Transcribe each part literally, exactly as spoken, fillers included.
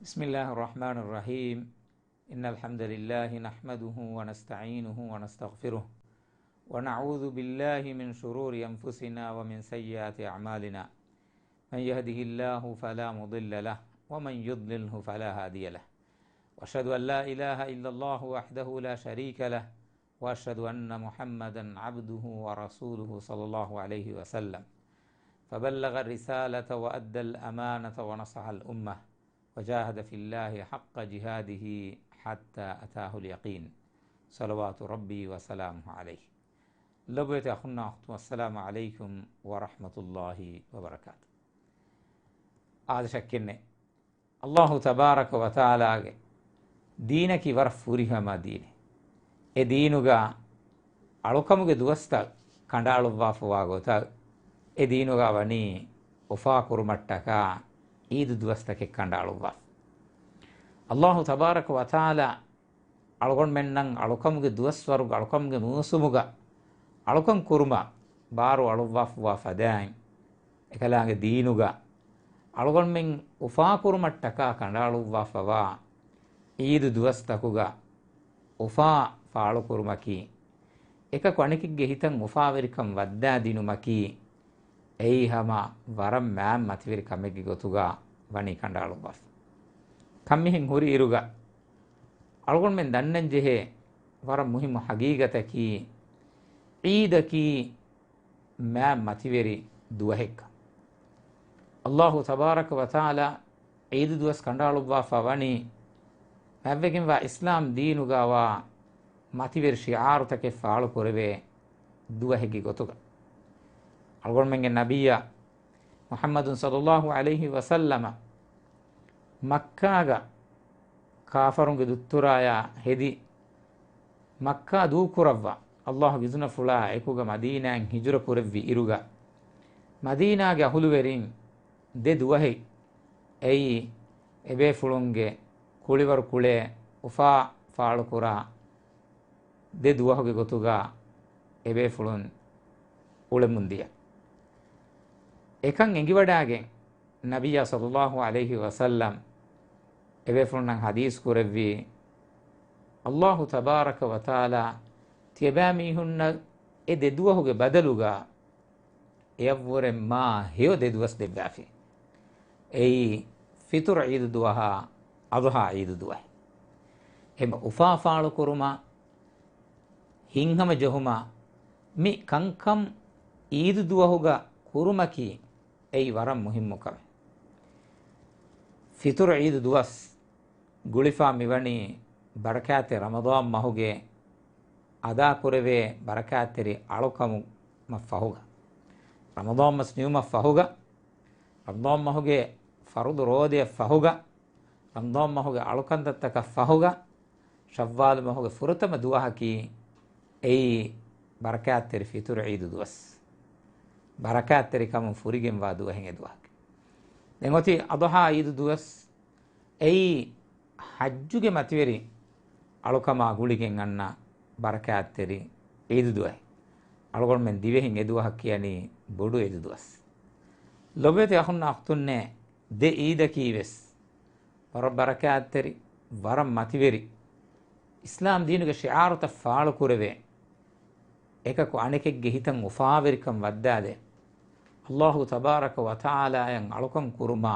بسم الله الرحمن الرحيم. إن الحمد لله نحمده ونستعينه ونستغفره، ونعوذ بالله من شرور أنفسنا ومن سيئات أعمالنا. من يهده الله فلا مضل له، ومن يضلله فلا هادي له. وأشهد أن لا إله إلا الله وحده لا شريك له، وأشهد أن محمدا عبده ورسوله صلى الله عليه وسلم، فبلغ الرسالة وأدى الأمانة ونصح الأمة، وجاهد في الله حق جهاده حتى أتاه اليقين، صلوات ربي وسلامه عليه. ލޮބުވެތި އަޚުންނާ އުޚްތުން، އައްސަލާމު ޢަލައިކުމް ވަރަޙްމަތުﷲި ވަބަރަކާތު. އާދެ، ޝައްކެއްނެތް، ﷲ ތަބާރަކަ ވަތަޢާލާގެ ދީނަކީ ވަރަށް ފުރިހަމަ ދީނެއް. އެ ދީނުގަ އަޅުކަމުގެ ދުވަސްތައް ކަނޑައަޅުއްވާފަވާ ގޮތަށް، އެ ދީނުގަ ވަނީ އުފާކުރުމަށްޓަކާ ޢީދު ދުވަސްތަކެއް ކަނޑައަޅުއްވާފަ. ﷲ ތަބާރަކަ ވަތަޢާލާ އަޅުގަނޑުމެންނަށް އަޅުކަމުގެ ދުވަސްވަރުގަ، އަޅުކަމުގެ މޫސުމުގަ އަޅުކަން ކުރުމަށް ބާރު އަޅުއްވާފަވާ ފަދައިން، އެކަލާނގެ ދީނުގަ އަޅުގަނޑުމެން އުފާކުރުމަށްޓަކާ ކަނޑައަޅުއްވާފަވާ ޢީދު ދުވަސްތަކުގަ އުފާ ފާޅުކުރުމަކީ، އެކަކު އަނެކެއްގެ ހިތަށް އުފާވެރިކަން ވައްދާދިނުމަކީ، އެއީ ހަމަ ވަރަށް މާތް މަތިވެރި ކަމެއްގެ ގޮތުގަ ވަނީ ކަނޑައަޅުއްވާފަ. ކަންމިހެން ހުރި އިރުގަ، އަޅުގަނޑުމެން ދަންނަންޖެހޭ ވަރަށް މުހިއްމު ޙަޤީޤަތަކީ، ޢީދަކީ މާތް މަތިވެރި ދުވަހެއްކަން. ﷲ ތަބާރަކަ ވަތަޢާލާ ޢީދު ދުވަސް ކަނޑައަޅުއްވާފަ ވަނީ، މާތްވެގެންވާ އިސްލާމް ދީނުގަވާ މަތިވެރި ޝިޢާރުތަކެއް ފާޅުކުރެވޭ ދުވަހެއްގެ ގޮތުގަ. އަޅުގަނޑުމެންގެ ނަބިއްޔާ މުޙައްމަދު ޞައްލައްލާހު ޢަލައިހި ވަސައްލަމަ މައްކާގަ ކާފަރުންގެ ދުއްތުރާޔާ ހެދި، މައްކާ ދޫކުރައްވާ، ﷲގެ އިޒުނަފުޅާ އެކުގަ މަދީނާއިން ހިޖުރަ ކުރެއްވި އިރުގަ، މަދީނާގެ އަހުލުވެރިން ދެ ދުވަހެއް، އެއީ އެބޭފުޅުންގެ ކުޅިވަރު ކުޅޭ އުފާ ފާޅުކުރާ ދެ ދުވަހުގެ ގޮތުގަ އެބޭފުޅުން އުޅެމުންދިޔަ. އެކަން އެނގިވަޑާގެން، ނަބިއްޔާ ޞައްލައްލާހު ޢަލައިހި ވަސައްލަމް އެބޭފުޅުންނަށް ޙަދީޘް ކުރެއްވީ، ﷲ ތަބާރަކަ ވަތަޢާލާ ތިޔަބައިމީހުންނަށް އެ ދެ ދުވަހުގެ ބަދަލުގަ އެޔަށްވުރެ މާ ހެޔޮ ދެ ދުވަސް ދެއްވާފި. އެއީ ފިޠުރު ޢީދު ދުވަހާ، އަޟްޙާ ޢީދު ދުވަހެއް. އެހެން އުފާ ފާޅުކުރުމާ، ހިތްހަމަޖެހުމާ، މި ކަންކަން ޢީދު ދުވަހުގަ ކުރުމަކީ، އެއީ ވަރަށް މުހިއްމު ކަމެއް. ފިޠުރު ޢީދު ދުވަސް ގުޅިފާ މިވަނީ ބަރަކާތްތެރި ރަމަޟާން މަހުގެ އަދާކުރެވޭ ބަރަކާތްތެރި އަޅުކަމުމަށް ފަހުގަ. ރަމަޟާން މަސް ނިމުމަށް ފަހުގަ، ރަމަޟާން މަހުގެ ފަރުޟު ރޯދަޔަށް ފަހުގަ، ރަމަޟާން މަހުގެ އަޅުކަންތައްތަކަށް ފަހުގަ، ޝައްވާލު މަހުގެ ފުރަތަމަ ދުވަހަކީ އެއީ ބަރަކާތްތެރި ފިޠުރު ޢީދު ދުވަސް. ބަރަކާތްތެރިކަމުން ފުރިގެންވާ ދުވަހެއް އެ ދުވަހަކީ. ދެން އޮތީ އަޟްޙާ ޢީދު ދުވަސް. އެއީ ޙައްޖުގެ މަތިވެރި އަޅުކަމާ ގުޅިގެން އަންނަ ބަރަކާތްތެރި ޢީދު ދުވަހެއް. އަޅުގަނޑުމެން ދިވެހިން އެ ދުވަހަށް ކިޔަނީ ބޮޑު ޢީދު ދުވަސް. ލޮބުވެތި އަޚުންނާ އުޚްތުންނޭ، ދެ ޢީދަކީ ވެސް ވަރަށް ބަރަކާތްތެރި، ވަރަށް މަތިވެރި، އިސްލާމް ދީނުގެ ޝިޢާރުތައް ފާޅުކުރެވޭ، އެކަކު އަނެކެއްގެ ހިތަށް އުފާވެރިކަން ވައްދާދޭ، ﷲ ތަބާރަކަ ވަތަޢާލާއަށް އަޅުކަން ކުރުމާ،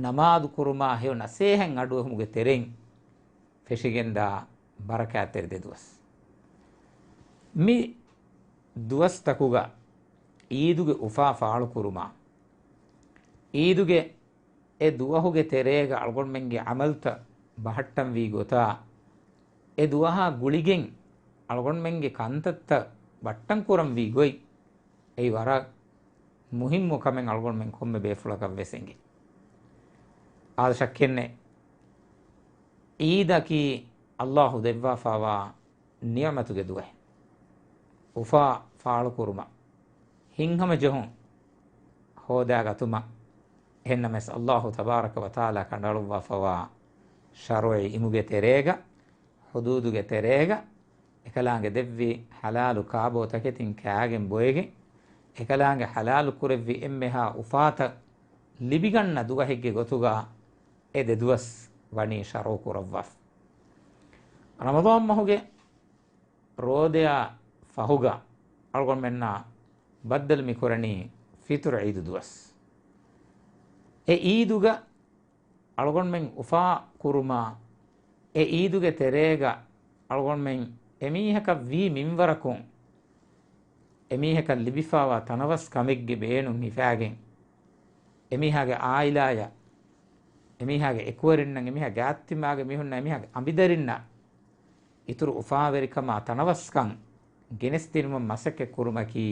ނަމާދު ކުރުމާ ހެޔޮ ނަސޭހަތް އަޑުއެހުމުގެ ތެރެއިން ފެށިގެންދާ ބަރަކާތްތެރި ދެ ދުވަސް. މި ދުވަސްތަކުގަ ޢީދުގެ އުފާ ފާޅުކުރުމާ، ޢީދުގެ އެ ދުވަހުގެ ތެރޭގަ އަޅުގަނޑުމެންގެ ޢަމަލުތައް ބަހައްޓަންވީ ގޮތާ، އެ ދުވަހާ ގުޅިގެން އަޅުގަނޑުމެންގެ ކަންތައްތައް ބައްޓަން ކުރަންވީ ގޮތް، އެއީ ވަރަށް މުހިއްމު ކަމެއް އަޅުގަނޑުމެން ކޮންމެ ބޭފުޅަކަށް ވެސް އެނގޭ. އާދެ، ޝައްކެއްނެތް، ޢީދަކީ ﷲ ދެއްވާފާވާ ނިޢުމަތުގެ ދުވަހެއް. އުފާ ފާޅުކުރުމަށް، ހިތްހަމަޖެހުން ހޯދާގަތުމަށް. އެހެންނަމަވެސް، ﷲ ތަބާރަކަ ވަތަޢާލާ ކަނޑައަޅުއްވާފަވާ ޝަރުޢީ އިމުގެ ތެރޭގަ، ޙުދޫދުގެ ތެރޭގަ، އެކަލާނގެ ދެއްވި ޙަލާލު ކާބޯ ތަކެތިން ކާގެން ބޮއެގެން، އެކަލާނގެ ޙަލާލު ކުރެއްވި އެންމެހާ އުފާތައް ލިބިގަންނަ ދުވަހެއްގެ ގޮތުގަ، އެ ދެ ދުވަސް ވަނީ ޝަރުޢު ކުރައްވާފަ. ރަމަޟާން މަހުގެ ރޯދަޔާ ފަހުގަ އަޅުގަނޑުމެންނާ ބައްދަލު މި ކުރަނީ ފިތުރު ޢީދު ދުވަސް. އެ ޢީދުގަ އަޅުގަނޑުމެން އުފާ ކުރުމާ، އެ ޢީދުގެ ތެރޭގަ އަޅުގަނޑުމެން އެމީހަކަށް ވީ މިންވަރަކުން، އެމީހަކަށް ލިބިފާވާ ތަނަވަސް ކަމެއްގެ ބޭނުން ހިފާގެން، އެމީހާގެ ޢާއިލާޔަށް، އެމީހާގެ އެކުވެރިންނަށް، އެމީހާގެ އާއްތިމާގެ މީހުންނަށް، އެމީހާގެ އަނބިދަރިންނަށް އިތުރު އުފާވެރިކަމާ ތަނަވަސްކަން ގެނެސްދިނުމަށް މަސައްކަތް ކުރުމަކީ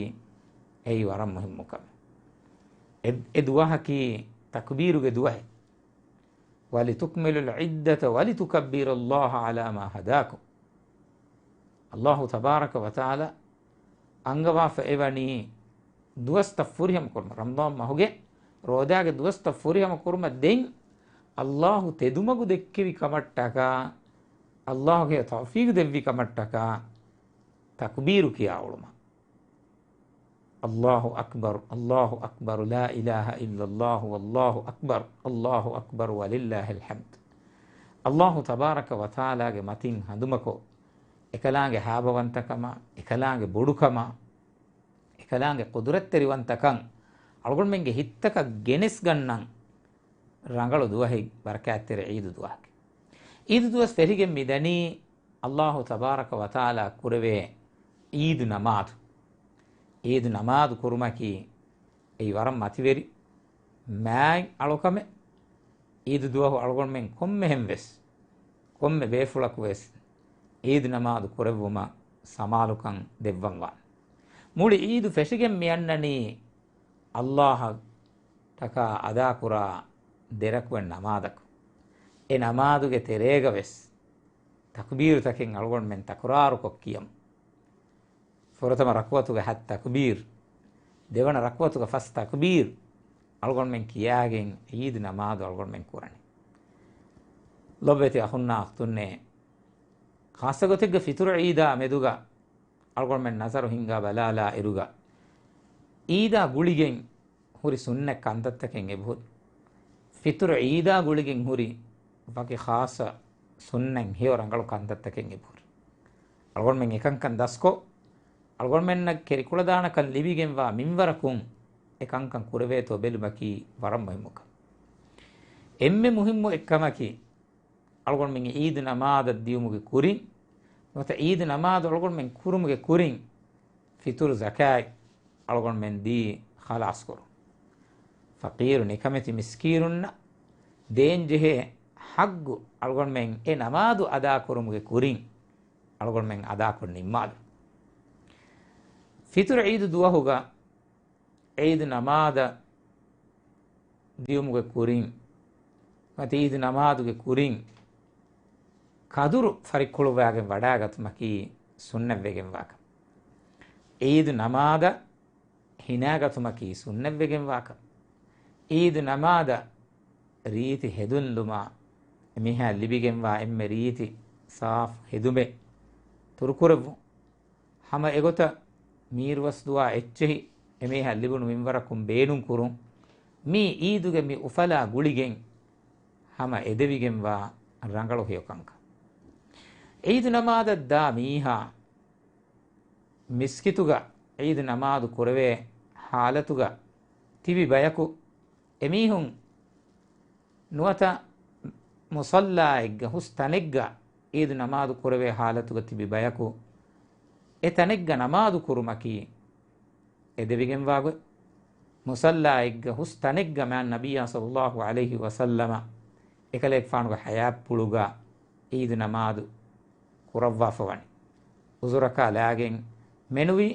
އެއީ ވަރަށް މުހިއްމު ކަމެއް. އެ، އެ ދުވަހަކީ ތަކުބީރުގެ ދުވަހެއް. وَلِتُكْمِلُوا الْعِدَّةَ وَلِتُكَبِّرُوا اللَّهَ عَلَىٰ مَا هَدَاكُمْ. ﷲ ތަބާރަކަ ވަތަޢާލާ އަންގަވާފަ އެވަނީ ދުވަސްތައް ފުރިހަމަ ކުރުމަށް، ރަމަޟާން މަހުގެ ރޯދާގެ ދުވަސްތައް ފުރިހަމަ ކުރުމަށް. ދެން ﷲ ތެދުމަގު ދެއްކެވި ކަމަށްޓަކާ، ﷲ ގެ ތައުފީގު ދެއްވި ކަމަށްޓަކާ ތަކުބީރު ކިޔާ އުޅުމަށް. ﷲ أَكْبَرُ، ﷲ أَكْبَرُ، لَا إِلَٰهَ إِلَّا اللَّهُ، وَاللَّهُ أَكْبَرُ، ﷲ أَكْبَرُ، وَلِلَّهِ الْحَمْدُ. ﷲ ތަބާރަކަ ވަތަޢާލާގެ މަތިން ހަނދުމަކޮށް، އެކަލާނގެ ހާބަވަންތަކަމާ، އެކަލާނގެ ބޮޑުކަމާ، އެކަލާނގެ ޤުދުރަތްތެރިވަންތަކަން އަޅުގަނޑުމެންގެ ހިތްތަކަށް ގެނެސްގަންނަން ރަނގަޅު ދުވަހެއް، ބަރަކާތްތެރި ޢީދު ދުވަހަކީ. ޢީދު ދުވަސް ފެށިގެން މިދަނީ ﷲ ތަބާރަކަ ވަތަޢާލާ ކުރެވޭ ޢީދު ނަމާދު. ޢީދު ނަމާދު ކުރުމަކީ އެއީ ވަރަށް މަތިވެރި މާތް އަޅުކަމެއް. ޢީދު ދުވަހު އަޅުގަނޑުމެން ކޮންމެހެން ވެސް، ކޮންމެ ބޭފުޅަކު ވެސް ޢީދު ނަމާދު ކުރެއްވުމަށް ސަމާލުކަން ދެއްވަން ވާނެ. މުޅި ޢީދު ފެށިގެން މިއަންނަނީ ﷲ އަށްޓަކާ އަދާކުރާ ދެރަކުވެ ނަމާދަކު. އެ ނަމާދުގެ ތެރޭގަ ވެސް ތަކުބީރުތަކެއް އަޅުގަނޑުމެން ތަކުރާރުކޮށް ކިޔަމު. ފުރަތަމަ ރަކުޢަތުގެ ހަތް ތަކުބީރު، ދެވަނަ ރަކުޢަތުގެ ފަސް ތަކުބީރު އަޅުގަނޑުމެން ކިޔާގެން ޢީދު ނަމާދު އަޅުގަނޑުމެން ކުރަނީ. ލޮބުވެތި އަޚުންނާ އުޚްތުންނޭ، ޚާއްޞަ ގޮތެއްގަ ފިތުރު ޢީދާ މެދުގަ އަޅުގަނޑުމެން ނަޒަރު ހިންގާ ބަލާލާ އިރުގަ، ޢީދާ ގުޅިގެން ހުރި ސުންނަތް ކަންތައްތަކެއް އެބަހުރި. ފިތުރު ޢީދާ ގުޅިގެން ހުރި ވަކި ޚާއްޞަ ސުންނަތް ހެޔޮ ރަނގަޅު ކަންތައްތަކެއް އެބަހުރި. އަޅުގަނޑުމެން އެކަންކަން ދަސްކޮށް، އަޅުގަނޑުމެންނަށް ކެރިކުޅަދާނަކަން ލިބިގެންވާ މިންވަރަކުން އެ ކަންކަން ކުރެވޭތޯ ބެލުމަކީ ވަރަށް މުހިއްމު ކަމެއް. އެންމެ މުހިއްމު އެއްކަމަކީ، އަޅުގަނޑުމެން ޢީދު ނަމާދަށް ދިޔުމުގެ ކުރިން، ނުވަތަ ޢީދު ނަމާދު އަޅުގަނޑުމެން ކުރުމުގެ ކުރިން، ފިތުރު ޒަކާތް އަޅުގަނޑުމެން ދީ ޚަލާޞްކުރުން. ފަޤީރު ނިކަމެތި މިސްކީނުންނަށް ދޭންޖެހޭ ޙައްޤު އަޅުގަނޑުމެން އެ ނަމާދު އަދާކުރުމުގެ ކުރިން އަޅުގަނޑުމެން އަދާކޮށް ނިންމާލުން. ފިތުރު ޢީދު ދުވަހުގަ ޢީދު ނަމާދަށް ދިޔުމުގެ ކުރިން، މަތި ޢީދު ނަމާދުގެ ކުރިން ކަދުރު ފަރިއްކުޅުއްވާގެން ވަޑާގަތުމަކީ ސުންނަތްވެގެންވާކަން. ޢީދު ނަމާދަށް ހިނާގަތުމަކީ ސުންނަތްވެގެންވާކަން. ޢީދު ނަމާދަށް ރީތި ހެދުން ލުމާ، އެމީހާ ލިބިގެންވާ އެންމެ ރީތި ސާފު ހެދުމެއް ތުރުކުރެއްވުން. ހަމަ އެގޮތަށް މީރުވަސްދުވާ އެއްޗެހި އެމީހާ ލިބުނު މިންވަރަކުން ބޭނުންކުރުން. މީ ޢީދުގެ މި އުފަލާ ގުޅިގެން ހަމަ އެދެވިގެންވާ ރަނގަޅު ހެޔޮކަންކަން. ޢީދު ނަމާދަށް ދާ މީހާ މިސްކިތުގަ ޢީދު ނަމާދު ކުރެވޭ ޙާލަތުގަ ތިބި ބަޔަކު، އެމީހުން ނުވަތަ މުޞައްލާއެއްގަ ހުސް ތަނެއްގަ ޢީދު ނަމާދު ކުރެވޭ ޙާލަތުގަ ތިބި ބަޔަކު، އެ ތަނެއްގަ ނަމާދު ކުރުމަކީ އެދެވިގެންވާ ގޮތް. މުޞައްލާއެއްގަ ހުސް ތަނެއްގަ މާތް ނަބިއްޔާ ޞައްލައްލާހު ޢަލައިހި ވަސައްލަމަ އެކަލޭގެފާނުގެ ޙަޔާތްޕުޅުގަ ޢީދު ނަމާދު ކުރައްވާފަވަނީ. އުޒުރަކާ ލާގެން މެނުވީ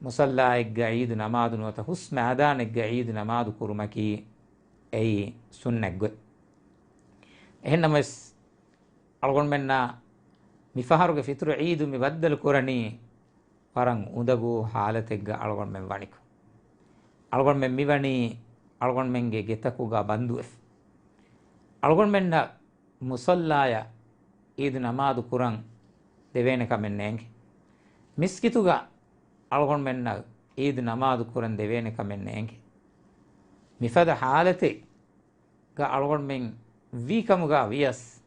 މުޞައްލާއެއްގަ ޢީދު ނަމާދު ނުވަތަ ހުސް މައިދާނެއްގަ ޢީދު ނަމާދު ކުރުމަކީ އެއީ ސުންނަތް ގޮތް. އެހެންނަމަވެސް، އަޅުގަނޑުމެންނާ މިފަހަރުގެ ފިތުރު ޢީދު މި ބައްދަލު ކުރަނީ ވަރަށް އުނދަގޫ ޙާލަތެއްގަ އަޅުގަނޑުމެން ވަނިކޮށް. އަޅުގަނޑުމެން މިވަނީ އަޅުގަނޑުމެންގެ ގެތަކުގަ ބަންދުވެފަ. އަޅުގަނޑުމެންނަށް މުޞައްލާޔަށް ޢީދު ނަމާދު ކުރަން ދެވޭނެ ކަމެއް ނޭނގެ. މިސްކިތުގަ އަޅުގަނޑުމެންނަށް ޢީދު ނަމާދު ކުރަން ދެވޭނެ ކަމެއް ނޭނގެ. މިފަދަ ޙާލަތެއް އަޅުގަނޑުމެން ވީ ކަމުގަ ވިޔަސް،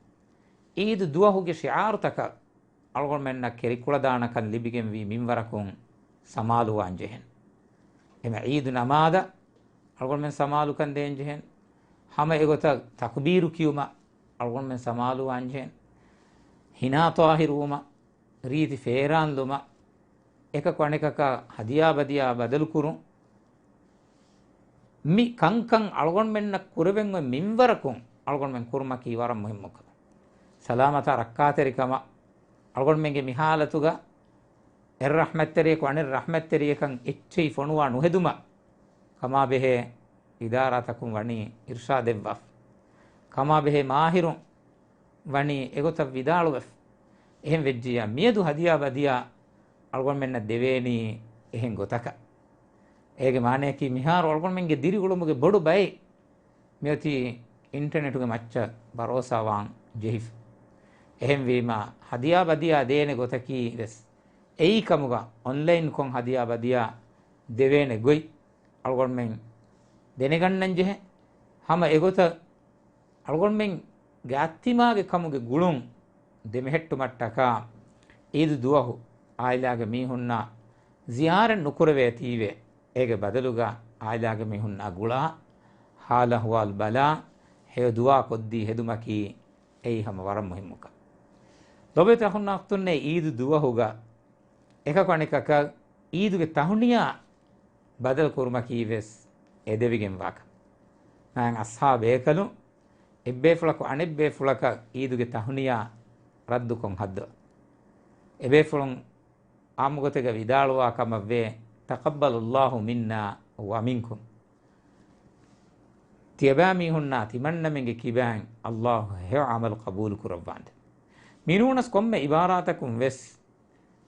އީދު ދުވަހުގެ ޝިޢާރުތަކަށް އަޅުގަނޑުމެންނަށް ކެރިކުޅަދާނަކަން ލިބިގެންވީ މިންވަރަކުން ސަމާލުވާންޖެހެން. އެމަ އީދު ނަމާދަށް އަޅުގަނޑުމެން ސަމާލުކަން ދޭންޖެހެން. ހަމަ އެގޮތަށް ތަކުބީރު ކިޔުމަށް އަޅުގަނޑުމެން ސަމާލުވާންޖެހެން. ހިނާ ޠާހިރުވުމަށް، ރީތި ފޭރާންލުމަށް، އެކަކު އަނެކަކަށް ހަދިޔާ ބަދިޔާ ބަދަލުކުރުން. މި ކަންކަން އަޅުގަނޑުމެންނަށް ކުރެވެން އޮތް މިންވަރަކުން އަޅުގަނޑުމެން ކުރުމަކީ ވަރަށް މުހިއްމު ކަމެއް. ސަލާމަތާ ރައްކާތެރިކަމަށް އަޅުގަނޑުމެންގެ މި ހާލަތުގަ އެއް ރަޙްމަތްތެރިޔަކު އަނެއް ރަޙްމަތްތެރިޔަކަށް އެއްޗެހި ފޮނުވާ ނުހެދުމަށް ކަމާބެހޭ އިދާރާތަކުން ވަނީ އިރްޝާދެއްވާފަ. ކަމާބެހޭ މާހިރުން ވަނީ އެގޮތަށް ވިދާޅުވެފަ. އެހެން ވެއްޖިއްޔާ މިއަދު ހަދިޔާ ބަދިޔާ އަޅުގަނޑުމެންނަށް ދެވޭނީ އެހެން ގޮތަކަށް. އޭގެ މާނަޔަކީ މިހާރު އަޅުގަނޑުމެންގެ ދިރިއުޅުމުގެ ބޮޑު ބައެއް މިއޮތީ އިންޓަނެޓުގެ މައްޗަށް ބަރޯސާވާން ޖެހިފަ. އެހެންވީމާ، ހަދިޔާ ބަދިޔާ ދޭނެ ގޮތަކީ ވެސް އެއީ ކަމުގަ އޮންލައިންކޮށް ހަދިޔާ ބަދިޔާ ދެވޭނެ ގޮތް އަޅުގަނޑުމެން ދެނެގަންނަން ޖެހޭ. ހަމަ އެގޮތަށް އަޅުގަނޑުމެން ގާތްތިމާގެ ކަމުގެ ގުޅުން ދެމެހެއްޓުމަށްޓަކާ އީދު ދުވަހު އާއިލާގެ މީހުންނާ ޒިޔާރަތް ނުކުރެވޭތީވެ، އޭގެ ބަދަލުގަ އާއިލާގެ މީހުންނާ ގުޅާ، ހާލު އަހުވާލު ބަލާ، ހެޔޮ ދުޢާ ކޮށްދީ ހެދުމަކީ އެއީ ހަމަ ވަރަށް މުހިއްމު ކަމެއް. ލޮބުވެތި އަޚުންނާ އުޚްތުންނޭ، އީދު ދުވަހުގަ އެކަކު އަނެކަކަށް އީދުގެ ތަހުނިޔާ ބަދަލު ކުރުމަކީ ވެސް އެދެވިގެންވާ ކަމެއް. މާތް އަޞްޙާބު ބޭކަލުން އެއްބޭފުޅަކު އަނެއްބޭފުޅަކަށް އީދުގެ ތަހުނިޔާ ރައްދުކޮށް ހައްދަވަ. އެބޭފުޅުން އާއްމުގޮތެއްގަ ވިދާޅުވާ ކަމަށްވޭ، "تقبل الله منا ومنكم." ތިޔަބައިމީހުންނާ ތިމަންނަމެންގެ ކިބައިން އައްލާހު ހެޔޮ ޢަމަލު ޤަބޫލު ކުރައްވާނދޭ. މިނޫނަސް ކޮންމެ އިބާރާތަކުން ވެސް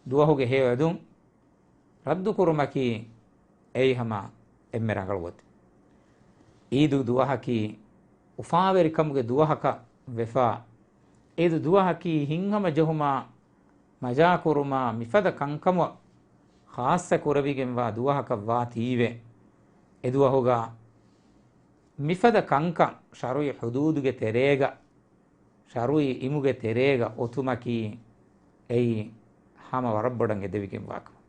ދުވަހުގެ ހެޔޮ އެދުން ރައްދުކުރުމަކީ އެއީ ހަމަ އެންމެ ރަނގަޅު ގޮތެއް. އީދު ދުވަހަކީ އުފާވެރިކަމުގެ ދުވަހަކަށް ވެފަ، އީދު ދުވަހަކީ ހިތްހަމަ ޖެހުމާ، މަޖާކުރުމާ، މިފަދަ ކަންކަމަށް ޚާއްޞަ ކުރެވިގެންވާ ދުވަހަކަށް ވާތީވެ، އެދުވަހުގަ މިފަދަ ކަންކަން ޝަރުޢީ ޙުދޫދުގެ ތެރޭގަ، ޝަރުޢީ އިމުގެ ތެރޭގަ އޮތުމަކީ އެއީ ހަމަ ވަރަށް ބޮޑަށް އެދެވިގެންވާ ކަމެއް.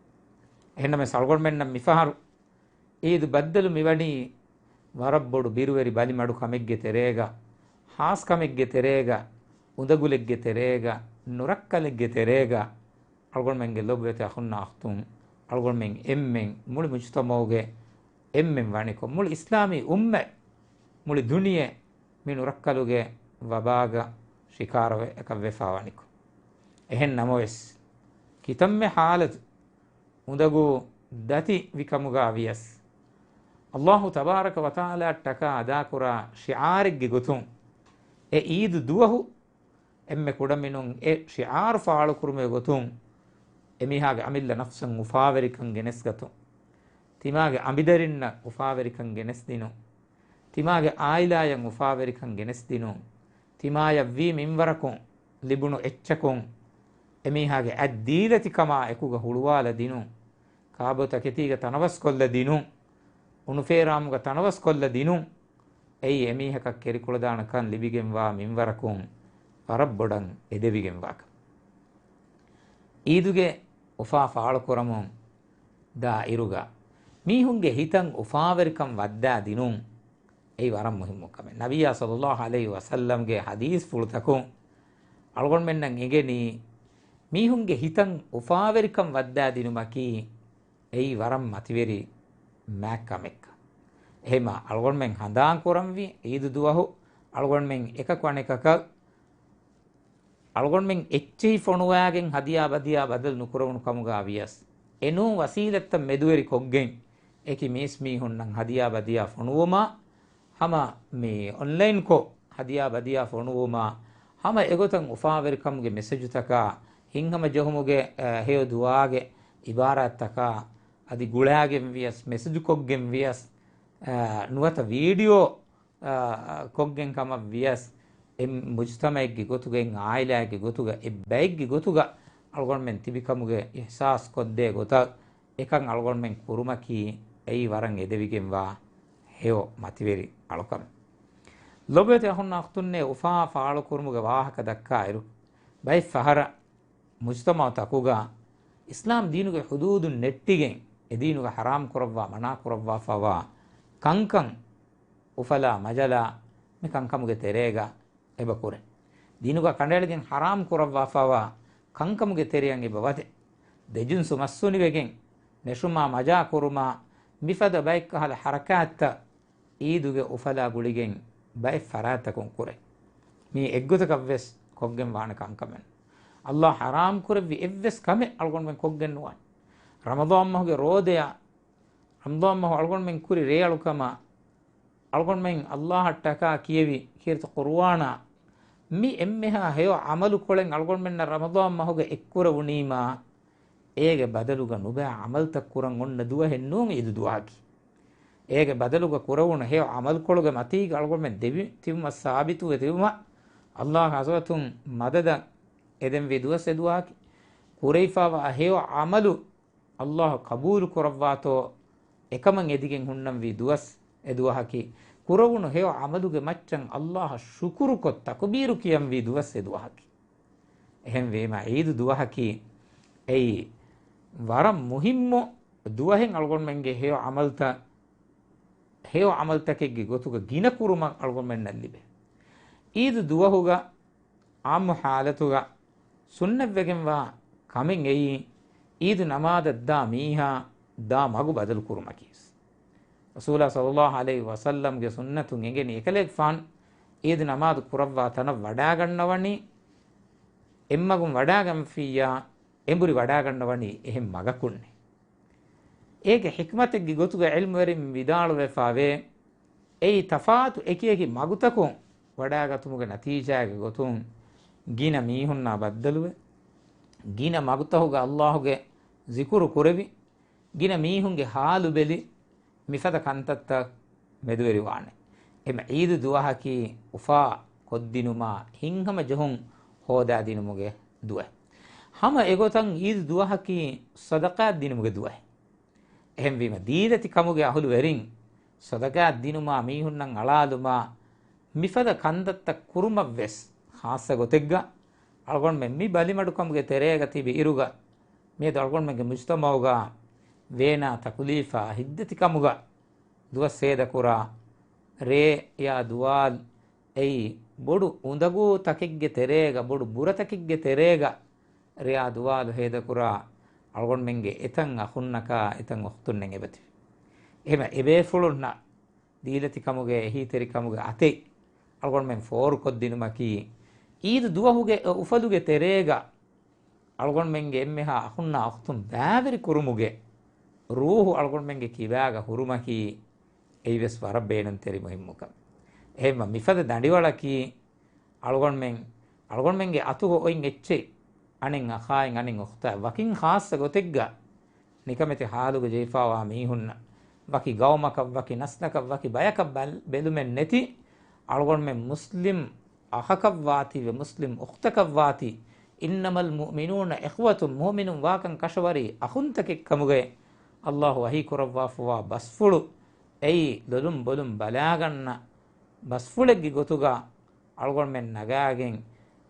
އެހެންނަމަވެސް އަޅުގަނޑުމެންނަށް މިފަހަރު އީދު ބައްދަލު މިވަނީ ވަރަށް ބޮޑު ބިރުވެރި ބަލިމަޑު ކަމެއްގެ ތެރޭގަ، ހާސް ކަމެއްގެ ތެރޭގަ، އުނދަގުލެއްގެ ތެރޭގަ، ނުރައްކަލެއްގެ ތެރޭގަ، އަޅުގަނޑުމެންގެ ލޮބުވެތި އަޚުންނާ އުޚްތުން، އަޅުގަނޑުމެން އެންމެން މުޅި މުޖުތަމަޢުގެ އެންމެން ވަނިކޮށް، މުޅި އިސްލާމީ އުއްމަތް، މުޅި ދުނިޔެ މި ނުރައްކަލުގެ ވަބާގަ ޝިކާރަވެ އެކަށްވެފާ ވަނިކޮށް. އެހެން ނަމަވެސް، ކިތަންމެ ޙާލަތު އުނދަގޫ ދަތި ވިކަމުގަ ވިޔަސް، އައްލާހު ތަބާރަކަ ވަތަޢާލާއަށްޓަކާ އަދާކުރާ ޝިޢާރެއްގެ ގޮތުން، އެ އީދު ދުވަހު އެންމެ ކުޑަމިނުން އެ ޝިޢާރު ފާޅުކުރުމުގެ ގޮތުން، އެމީހާގެ އަމިއްލަ ނަފްސަށް އުފާވެރިކަން ގެނެސްގަތުން، ތިމާގެ އަނބިދަރިންނަށް އުފާވެރިކަން ގެނެސްދިނުން، ތިމާގެ އާއިލާޔަށް އުފާވެރިކަން ގެނެސްދިނުން، ތިމާޔަށްވީ މިންވަރަކުން ލިބުނު އެއްޗަކުން އެމީހާގެ އަތްދީލަތިކަމާ އެކުގަ ހުޅުވާލަދިނުން، ކާބޯތަކެތީގަ ތަނަވަސްކޮށްލަދިނުން، އުނުފޭރާމުގަ ތަނަވަސްކޮށްލަދިނުން، އެއީ އެމީހަކަށް ކެރިކުޅަދާނަކަން ލިބިގެންވާ މިންވަރަކުން ވަރަށް ބޮޑަށް އެދެވިގެންވާކަން. އީދުގެ އުފާ ފާޅުކުރަމުން ދާއިރުގަ މީހުންގެ ހިތަށް އުފާވެރިކަން ވައްދާދިނުން އެއީ ވަރަށް މުހިއްމު ކަމެއް. ނަބިއްޔާ ޞައްލައްލާހު ޢަލައިހި ވަސައްލަމްގެ ޙަދީޘްފުޅުތަކުން އަޅުގަނޑުމެންނަށް އެނގެނީ، މީހުންގެ ހިތަށް އުފާވެރިކަން ވައްދާދިނުމަކީ އެއީ ވަރަށް މަތިވެރި މާތް ކަމެއްކަން. އެހެންމާ އަޅުގަނޑުމެން ހަނދާންކުރަންވީ އީދު ދުވަހު އަޅުގަނޑުމެން އެކަކު އަނެކަކަށް އަޅުގަނޑުމެން އެއްޗެހި ފޮނުވާގެން ހަދިޔާ ބަދިޔާ ބަދަލު ނުކުރެވުނު ކަމުގަ ވިޔަސް، އެނޫން ވަސީލަތްތައް މެދުވެރިކޮށްގެން އެކި މީސްމީހުންނަށް ހަދިޔާ ބަދިޔާ ފޮނުވުމާ، ހަމަ މި އޮންލައިންކޮށް ހަދިޔާ ބަދިޔާ ފޮނުވުމާ، ހަމަ އެގޮތަށް އުފާވެރިކަމުގެ މެސެޖުތަކާ، ހިތްހަމަޖެހުމުގެ، އަ، ހެޔޮ ދުޢާގެ އިބާރާތްތަކާ އަދި ގުޅާގެން ވިޔަސް، މެސެޖުކޮށްގެން ވިޔަސް، އަ، ނުވަތަ ވީޑިއޯ އާ، ކޮށްގެން ކަމަށް ވިޔަސް، އެ މުޖުތަމަޢެއްގެ ގޮތުގަ، އެ ޢާއިލާއެއްގެ ގޮތުގަ، އެ ބައެއްގެ ގޮތުގަ އަޅުގަނޑުމެން ތިބިކަމުގެ އިޙްސާސް ކޮށްދޭ ގޮތަށް އެކަން އަޅުގަނޑުމެން ކުރުމަކީ އެއީ ވަރަށް އެދެވިގެންވާ ހެޔޮ މަތިވެރި އަޅުކަމެއް. ލޮބުވެތި އަޚުންނާ އުޚްތުންނޭ، އުފާ ފާޅުކުރުމުގެ ވާހަކަ ދައްކާއިރު، ބައެއް ފަހަރަށް މުޖުތަމަޢުތަކުގަ އިސްލާމް ދީނުގެ ޙުދޫދު ނެއްޓިގެން، އެ ދީނުގަ ޙަރާމް ކުރައްވާ، މަނާ ކުރައްވާފައިވާ ކަންކަން އުފަލާ މަޖަލާ މި ކަންކަމުގެ ތެރޭގަ އެބަ ކުރޭ. ދީނުގަ ކަނޑައެޅިގެން ޙަރާމް ކުރައްވާފައިވާ ކަންކަމުގެ ތެރެއަށް އެބަ ވަދެ. ދެޖިންސު މައްސުނިވެގެން ނެށުމާ މަޖާ ކުރުމާ މިފަދަ ބައެއްކަހަލަ ޙަރަކާތްތައް އީދުގެ އުފަލާ ގުޅިގެން ބައެއް ފަރާތްތަކުން ކުރޭ. މީ އެއްގޮތަކަށްވެސް ކޮށްގެން ވާނެ ކަންކަމެއް. ﷲ ޙަރާމް ކުރެއްވި އެއްވެސް ކަމެއް އަޅުގަނޑުމެން ކޮށްގެން ނުވާނެ. ރަމަޟާން މަހުގެ ރޯދަޔާ، ރަމަޟާން މަހު އަޅުގަނޑުމެން ކުރި ރޭއަޅުކަމާ، އަޅުގަނޑުމެން ﷲ އަށްޓަކާ ކިޔެވި ކީރިތި ޤުރުއާނާ، މި އެންމެހާ ހެޔޮ ޢަމަލުކޮޅެއް އަޅުގަނޑުމެންނަށް ރަމަޟާން މަހުގަ އެއްކުރެވުނީމާ، އޭގެ ބަދަލުގަ ނުބައި ޢަމަލުތައް ކުރަން އޮންނަ ދުވަހެއް ނޫން ޢީދު ދުވަހަކީ. އޭގެ ބަދަލުގަ ކުރެވުނު ހެޔޮ ޢަމަލުކޮޅުގެ މަތީގަ އަޅުގަނޑުމެން ދެމި ތިބުމަށް، ސާބިތުވެ ތިބުމަށް، ﷲ ގެ ޙަޟްރަތުން މަދަދަށް އެދެންވީ ދުވަސް އެ ދުވަހަކީ. ކުރެވިފައިވާ ހެޔޮ ޢަމަލު ﷲ ޤަބޫލު ކުރައްވާތޯ އެކަމަށް އެދިގެން ހުންނަންވީ ދުވަސް އެ ދުވަހަކީ. ކުރެވުނު ހެޔޮ ޢަމަލުގެ މައްޗަށް ﷲ އަށް ޝުކުރުކޮށް ތަކުބީރު ކިޔަންވީ ދުވަސް އެ ދުވަހަކީ. އެހެންވީމަ، ޢީދު ދުވަހަކީ އެއީ ވަރަށް މުހިއްމު ދުވަހެއް. އަޅުގަނޑުމެންގެ ހެޔޮ ޢަމަލުތައް، ހެޔޮ ޢަމަލުތަކެއްގެ ގޮތުގަ ގިނަ ކުރުމަށް އަޅުގަނޑުމެންނަށް ލިބޭ. ޢީދު ދުވަހުގަ ޢާއްމު ޙާލަތުގަ ސުންނަތްވެގެންވާ ކަމެއް އެއީ، ޢީދު ނަމާދަށް ދާ މީހާ ދާ މަގު ބަދަލު ކުރުމަކީ. ރަސޫލާ ޞައްލައްލާހު ޢަލައިހި ވަސައްލަމްގެ ސުންނަތުން އެނގެނީ، އެކަލޭގެފާނު ޢީދު ނަމާދު ކުރައްވާ ތަނަށް ވަޑާގަންނަވަނީ، އެއްމަގުން ވަޑާގަންފިއްޔާ، އެނބުރި ވަޑާގަންނަވަނީ އެހެން މަގަކުންނޭ. އޭގެ ޙިކްމަތެއްގެ ގޮތުގަ ޢިލްމުވެރިން ވިދާޅުވެފައިވޭ، އެއީ ތަފާތު އެކިއެކި މަގުތަކުން ވަޑާގަތުމުގެ ނަތީޖާގެ ގޮތުން ގިނަ މީހުންނާ ބައްދަލުވެ، ގިނަ މަގުތަކުގަ ﷲ ގެ ޒިކުރު ކުރެވި، ގިނަ މީހުންގެ ޙާލު ބެލި، މިފަދަ ކަންތައްތައް މެދުވެރިވާނެ. އެމަ ޢީދު ދުވަހަކީ އުފާ ކޮށްދިނުމާ ހިތްހަމަޖެހުން ހޯދާދިނުމުގެ ދުވަހެއް. ހަމަ އެގޮތަށް ޢީދު ދުވަހަކީ ޞަދަޤާތް ދިނުމުގެ ދުވަހެއް. އެހެންވީމަ، ދީލަތި ކަމުގެ އަހުލުވެރިން ޞަދަޤާތް ދިނުމާ، މީހުންނަށް އަޅާލުމާ، މިފަދަ ކަންތައްތައް ކުރުމަށްވެސް ޚާއްޞަ ގޮތެއްގަ އަޅުގަނޑުމެން މި ބަލިމަޑުކަމުގެ ތެރޭގަ ތިބި އިރުގަ، މިއަދު އަޅުގަނޑުމެންގެ މުޖުތަމަޢުގަ ވޭނާ ތަކުލީފާ ހިތްދަތިކަމުގަ ދުވަސް ހޭދަކުރާ، ރޭޔާ ދުވާލު އެއީ ބޮޑު އުނދަގޫ ތަކެއްގެ ތެރޭގަ، ބޮޑު ބުރަތަކެއްގެ ތެރޭގަ ރެޔާ ދުވާލު ހޭދަކުރާ އަޅުގަނޑުމެންގެ އެތައް އަޚުންނަކާ އެތައް އުޚްތުންނެއް އެބަތިބި. އެހެމަ އެބޭފުޅުންނަށް ދީލަތިކަމުގެ އެހީތެރިކަމުގެ އަތެއް އަޅުގަނޑުމެން ފޯރުކޮށްދިނުމަކީ، ޢީދު ދުވަހުގެ އެ އުފަލުގެ ތެރޭގަ އަޅުގަނޑުމެންގެ އެންމެހާ އަޚުންނާ އުޚްތުން ބައިވެރި ކުރުމުގެ ރޫޙު އަޅުގަނޑުމެންގެ ކިބާގަ ހުރުމަކީ، އެއީވެސް ވަރަށް ބޭނުންތެރި މުހިއްމު ކަމެއް. އެހެންމަ މިފަދަ ދަނޑިވަޅަކީ، އަޅުގަނޑުމެން، އަޅުގަނޑުމެންގެ އަތުގަ އޮތް އެއްޗެއް އަނެއް އަޚާއިން އަނެއް އުޚްތާއި ވަކިން ޚާއްޞަ ގޮތެއްގަ ނިކަމެތި ޙާލުގަ ޖެހިފައިވާ މީހުންނަށް، ވަކި ގައުމަކަށް، ވަކި ނަސްލަކަށް، ވަކި ބަޔަކަށް ބަލް-، ބެލުމެއް ނެތި، އަޅުގަނޑުމެން މުސްލިމް އަޚަކަށްވާތީވެ، މުސްލިމް އުޚްތަކަށްވާތީ، إنما المؤمنون إخوة، މުއުމިނުން ވާކަން ކަށަވަރީ އަޚުންތަކެއް ކަމުގައި ﷲ ވަޙީ ކުރައްވާފައިވާ ބަސްފުޅު، އެއީ ލޮލުން ބޮލުން ބަލާގަންނަ ބަސްފުޅެއްގެ ގޮތުގަ އަޅުގަނޑުމެން ނަގާގެން،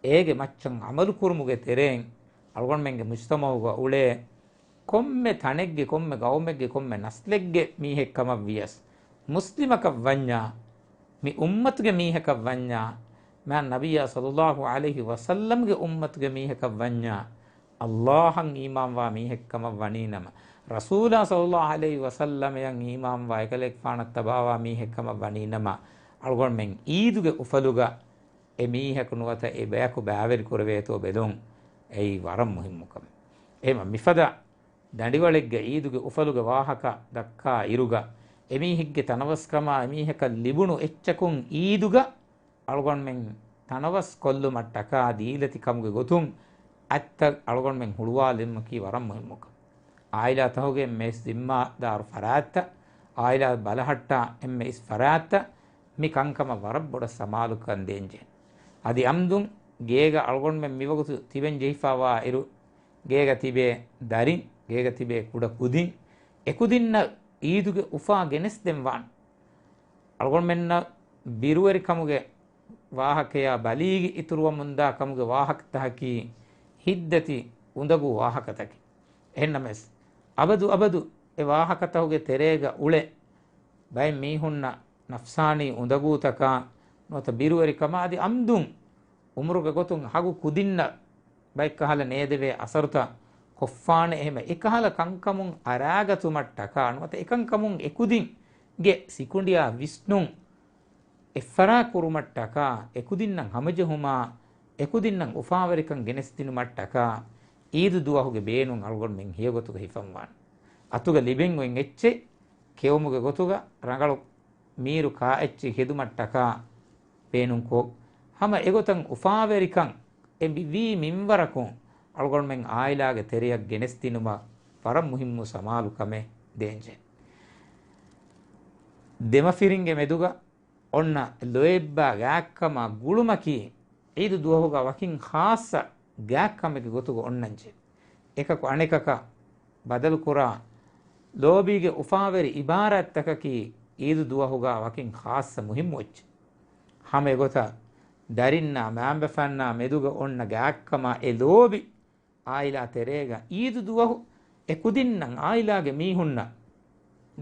އޭގެ މައްޗަށް ޢަމަލު ކުރުމުގެ ތެރެއިން، އަޅުގަނޑުމެންގެ މުޖުތަމަޢުގަ އުޅޭ ކޮންމެ ތަނެއްގެ، ކޮންމެ ގައުމެއްގެ، ކޮންމެ ނަސްލެއްގެ މީހެއް ކަމަށް ވިޔަސް، މުސްލިމަކަށް ވަންޏާ، މި އުއްމަތުގެ މީހަކަށް ވަންޏާ، މާތް ނަބިއްޔާ ޞައްލައްލާހު ޢަލައިހި ވަސައްލަމްގެ އުއްމަތުގެ މީހަކަށް ވަންޏާ، ﷲ އަށް އީމާންވާ މީހެއް ކަމަށް ވަނީ ނަމަ، ރަސޫލާ ޞައްލައްލާހު ޢަލައިހި ވަސައްލަމަށް އީމާންވާ އެކަލޭގެފާނަށް ތަބާވާ މީހެއް ކަމަށް ވަނީ ނަމަ، އަޅުގަނޑުމެން ޢީދުގެ އުފަލުގަ އެ މީހަކު ނުވަތަ އެ ބަޔަކު ބައިވެރި ކުރެވޭތޯ ބެލުން، އެއީ ވަރަށް މުހިއްމު ކަމެއް. އެހެމަ މިފަދަ ދަނޑިވަޅެއްގަ ޢީދުގެ އުފަލުގެ ވާހަކަ ދައްކާ އިރުގަ، އެމީހެއްގެ ތަނަވަސްކަމާ އެމީހަކަށް ލިބުނު އެއްޗަކުން ޢީދުގަ އަޅުގަނޑުމެން ތަނަވަސް ކޮށްލުމަށްޓަކާ ދީލަތި ކަމުގެ ގޮތުން އަތްތައް އަޅުގަނޑުމެން ހުޅުވާލުމަކީ ވަރަށް މުހިއްމު ކަމެއް. ޢާއިލާތަކުގެ އެންމެ ޒިންމާދާރު ފަރާތްތައް، ޢާއިލާ ބަލަހައްޓާ އެންމެ އިސް ފަރާތްތައް، މި ކަންކަމަށް ވަރަށް ބޮޑަށް ސަމާލުކަން ދޭންޖެހޭ. އަދި އަމްދުން ގޭގަ އަޅުގަނޑުމެން މިވަގުތު ތިބެން ޖެހިފައިވާ އިރު، ގޭގަ ތިބޭ ދަރިން، ގޭގަ ތިބޭ ކުޑަ ކުދިން، އެކުދިންނަށް ޢީދުގެ އުފާ ގެނެސްދެން ވާނެ. އަޅުގަނޑުމެންނަށް ބިރުވެރިކަމުގެ ވާހަކަޔާ ބަލީގެ އިތުރުވަމުންދާ ކަމުގެ ވާހަކަތަކަކީ ހިތްދަތި އުނދަގޫ ވާހަކަތަކެއް. އެހެންނަމަވެސް، އަބަދު އަބަދު އެ ވާހަކަތަކުގެ ތެރޭގަ އުޅެ ބައެއް މީހުންނަށް ނަފްސާނީ އުނދަގޫތަކާ ނުވަތަ ބިރުވެރިކަމާ އަދި އަމްދުން އުމުރުގެ ގޮތުން ހަގު ކުދިންނަށް ބައެއްކަހަލަ ނޭދެވޭ އަސަރުތައް ކޮށްފާނެ. އެހެމަ އެކަހަލަ ކަންކަމުން އަރާގަތުމަށްޓަކާ ނުވަތަ އެކަންކަމުން އެކުދިންގެ ސިކުނޑިއާ ވިސްނުން އެއްފަރާ ކުރުމަށްޓަކާ، އެކުދިންނަށް ހަމަޖެހުމާ، އެކުދިންނަށް އުފާވެރިކަން ގެނެސްދިނުމަށްޓަކާ، އީދު ދުވަހުގެ ބޭނުން އަޅުގަނޑުމެން ހެޔޮގޮތުގަ ހިފަންވާނެ. އަތުގަ ލިބެން އޮތް އެއްޗެއް، ކެއުމުގެ ގޮތުގަ ރަނގަޅު މީރު ކާއެއްޗެއް ހެދުމަށްޓަކާ ބޭނުންކޮށް، ހަމަ އެގޮތަށް އުފާވެރިކަން އެ ވީ މިންވަރަކުން އަޅުގަނޑުމެން އާއިލާގެ ތެރެއަށް ގެނެސްދިނުމަށް ވަރަށް މުހިއްމު ސަމާލުކަމެއް ދޭންޖެހޭ. ދެމަފިރިންގެ މެދުގަ އޮންނަ ލޯތްބާ ގާތްކަމާ ގުޅުމަކީ އީދު ދުވަހުގަ ވަކިން ޚާއްޞަ ގާތްކަމެއްގެ ގޮތުގަ އޮންނަންޖެހޭ. އެކަކު އަނެކަކަށް ބަދަލުކުރާ ލޯބީގެ އުފާވެރި އިބާރާތްތަކަކީ އީދު ދުވަހުގަ ވަކިން ޚާއްޞަ މުހިއްމު އެއްޗެއް. ހަމަ އެގޮތަށް ދަރިންނާ މައިންބަފައިންނާ މެދުގަ އޮންނަ ގާތްކަމާ އެ ލޯބި އާއިލާ ތެރޭގަ އީދު ދުވަހު އެ ކުދިންނަށް އާއިލާގެ މީހުންނަށް،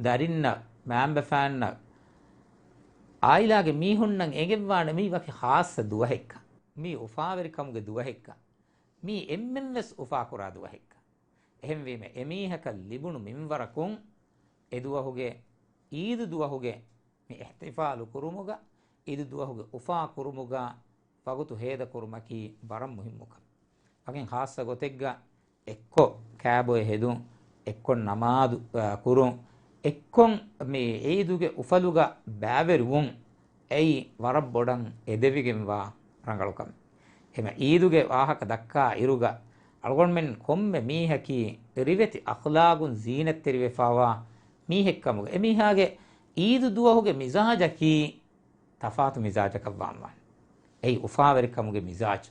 ދަރިންނަށް، މައިންބަފައިންނަށް، އާއިލާގެ މީހުންނަށް އެނގެއްވާނެ މީ ވަކި ޚާއްޞަ ދުވަހެއްކަން، މީ އުފާވެރިކަމުގެ ދުވަހެއްކަން، މީ އެންމެންވެސް އުފާކުރާ ދުވަހެއްކަން. އެހެންވީމަ، އެމީހަކަށް ލިބުނު މިންވަރަކުން އެ ދުވަހުގެ، އީދު ދުވަހުގެ މި އިޙްތިފާލު ކުރުމުގަ، އީދު ދުވަހުގެ އުފާ ކުރުމުގަ ވަގުތު ހޭދަކުރުމަކީ ވަރަށް މުހިއްމު ކަމެއް. ވަކިން ޚާއްޞަ ގޮތެއްގަ އެއްކޮށް ކާބޮއެ ހެދުން، އެއްކޮށް ނަމާދު، އާ، ކުރުން، އެއްކޮށް މި އީދުގެ އުފަލުގަ ބައިވެރިވުން، އެއީ ވަރަށް ބޮޑަށް އެދެވިގެންވާ ރަނގަޅު ކަމެއް. އެހެމަ އީދުގެ ވާހަކަ ދައްކާ އިރުގަ، އަޅުގަނޑުމެން ކޮންމެ މީހަކީ ރިވެތި އަޚްލާގުން ޒީނަތްތެރިވެފާވާ މީހެއްކަމުގަ، އެމީހާގެ އީދު ދުވަހުގެ މިޒާޖަކީ ތަފާތު މިޒާޖަކަށް ވާންވާނެ. އެއީ އުފާވެރިކަމުގެ މިޒާޖު.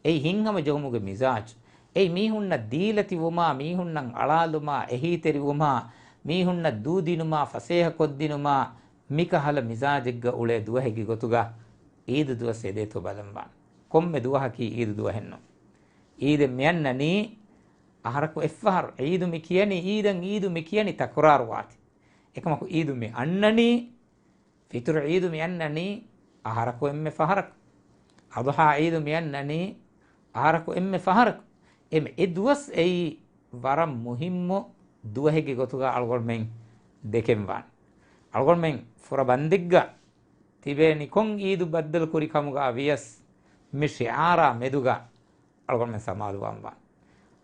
އެއީ ހިތްހަމަޖެހުމުގެ މިޒާޖު. އެއީ މީހުންނަށް ދީލަތިވުމާ، މީހުންނަށް އަޅާލުމާ، އެހީތެރިވުމާ، މީހުންނަށް ދޫދިނުމާ، ފަސޭހަކޮށްދިނުމާ، މިކަހަލަ މިޒާޖެއްގަ އުޅޭ ދުވަހެއްގެ ގޮތުގަ އީދު ދުވަސް އެދޭތޯ ބަލަންވާނެ. ކޮންމެ ދުވަހަކީ އީދު ދުވަހެއްނޫން. އީދެއް މިއަންނަނީ އަހަރަކު އެއްފަހަރު. އީދު މި ކިޔަނީ، އީދަށް އީދު މި ކިޔަނީ ތަކުރާރުވާތީ. އެކަމަކު އީދު މި އަންނަނީ، ފިތުރު އީދު މި އަންނަނީ އަހަރަކު އެންމެ ފަހަރަކު. އަޟުޙާ އީދު މި އަންނަނީ އަހަރަކު އެންމެ ފަހަރަކު. އެމެ އެ ދުވަސް އެއީ ވަރަށް މުހިއްމު ދުވަހެއްގެ ގޮތުގަ އަޅުގަނޑުމެން ދެކެންވާނެ. އަޅުގަނޑުމެން ފުރަ ބަންދެއްގަ ތިބޭނި ކޮން އީދު ބައްދަލު ކުރި ކަމުގަ ވިޔަސް، މި ޝިޢާރާ މެދުގަ އަޅުގަނޑުމެން ސަމާލުވާންވާނެ.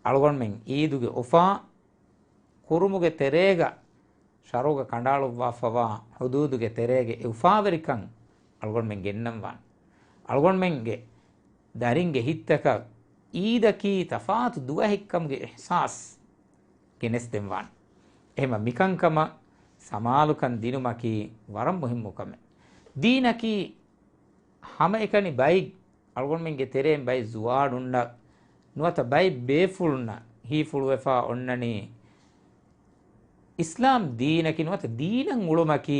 އަޅުގަނޑުމެން އީދުގެ އުފާ ކުރުމުގެ ތެރޭގަ ޝަރުޢުގަ ކަނޑައަޅުއްވާފަވާ ޙުދޫދުގެ ތެރޭގެ އެ އުފާވެރިކަން އަޅުގަނޑުމެން ގެންނަންވާނެ. އަޅުގަނޑުމެންގެ ދަރިންގެ ހިތްތަކަށް އީދަކީ ތަފާތު ދުވަހެއްކަމުގެ އިޙްސާސް ގެނެސްދެންވާނެ. އެހެމަ މިކަންކަމަށް ސަމާލުކަން ދިނުމަކީ ވަރަށް މުހިއްމު ކަމެއް. ދީނަކީ ހަމައެކަނި ބައި އަޅުގަނޑުމެންގެ ތެރެއިން ބައި ޒުވާނުންނަށް ނުވަތަ ބައި ބޭފުޅުންނަށް ހީފުޅުވެފާ އޮންނަނީ، އިސްލާމް ދީނަކީ ނުވަތަ ދީނަށް އުޅުމަކީ